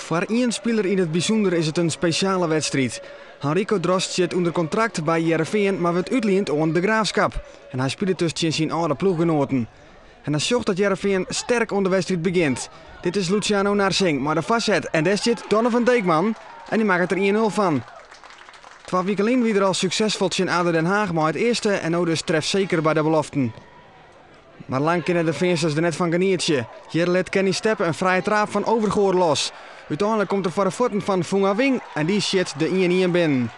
Foar ien spiler yn it bysûnder is it in spesjale wedstriid. Henrico Drost sit ûnder kontrakt by Hearrenfean, mar wurdt útliend oan De Graafschap. En hy spilet dus tsjin syn âlde ploechgenoaten. En dan sjocht dat Hearrenfean sterk oan de wedstriid begjint. Dit is Luciano Narsingh mei de foarset en dêr stiet Donovan Deekman en dy makket der 1-0 fan. Twa wiken lyn wie er al suksesfol tsjin ADO Den Haag mei it earste en no dus trefseker by de beloften. Mar lang kinne de Feansters der net fan genietsje. Hjir lit Kenny Steppe in frije traap fan Overgoor los. Uteinlik komt er foar de fuotten fan Funga Wing en dy sjit de 1-1 binnen.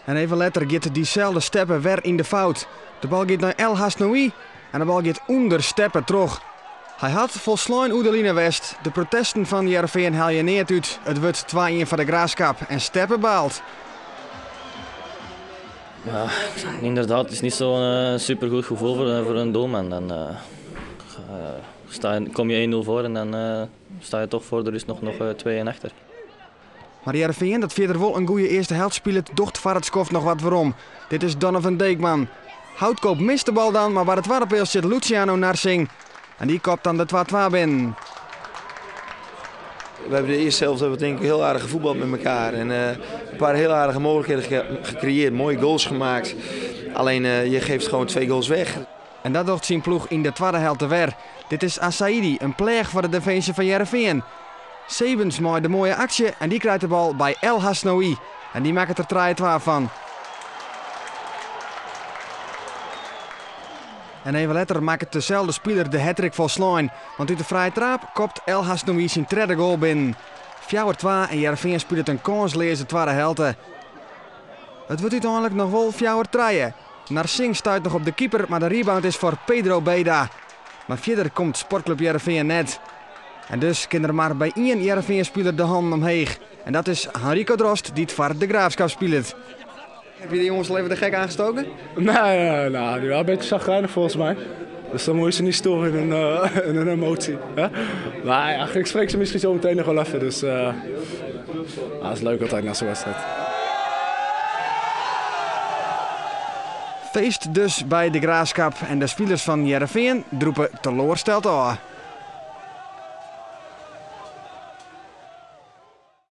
En even letter giet dyselde Steppe wer yn de fout. De bal giet nei El Hasnaoui en de bal giet ûnder Steppe troch. Hy hat folslein oer de line west. De protesten fan Hearrenfean helje neat út. It wurdt 2-1 foar De Graafschap en Steppe baalt. Ja, inderdaad, het is niet zo'n supergoed gevoel voor een doelman. Dan kom je 1-0 voor en dan sta je toch voor de rust nog 2-1 achter. Mar Hearrenfean, dat fierder wol in goede earste helte spilet, docht foar it skoft noch wat werom. Dit is Donovan Deekman. Houtkoop mist de bal dan, mar by de twadde peal sit Luciano Narsingh. En dy kopt dan de 2-2 binnen. We hebben de eerste helft hebben we denk ik heel aardig gevoetbald met elkaar. En een paar heel aardige mogelijkheden gecreëerd. Mooie goals gemaakt. Alleen je geeft gewoon 2 goals weg. En dat docht syn ploech yn de twadde helte wer. Dit is Assaidi, in pleach foar de definsje fan Hearrenfean. Sebens mei de moaie aksje en dy krijt de bal by El Hasnaoui. En dy makket der 3-2 fan. En even letter makket deselde spiler de hattrick folslein. Want út de frije traap kopt El Hasnaoui syn tredde goal binnen. 4-2 en Hearrenfean spilet in kânsleaze twadde helte. It wurdt úteinlik noch wol 4-3. Narsingh stuit noch op de keeper, mar de rebound is foar Pedro Beda. Mar fierder komt Sportklup Hearrenfean net. En dus kin der mar by ien Hearrenfean-spiler de hannen omheech. En dat is Henrico Drost, dy't foar De Graafschap spilet. Heb je de jongens al even de gek aangestoken? Nee, nee, nou, die waren een beetje chagrijnig volgens mij. Dus dan moet je ze niet storen in hun emotie. Hè? Maar ja, ik spreek ze misschien zo meteen nog wel even. Dus dat is leuk altijd na zo'n wedstrijd. Feest dus by De Graafschap en de spilers fan Hearrenfean drûpe teloarsteld ôf.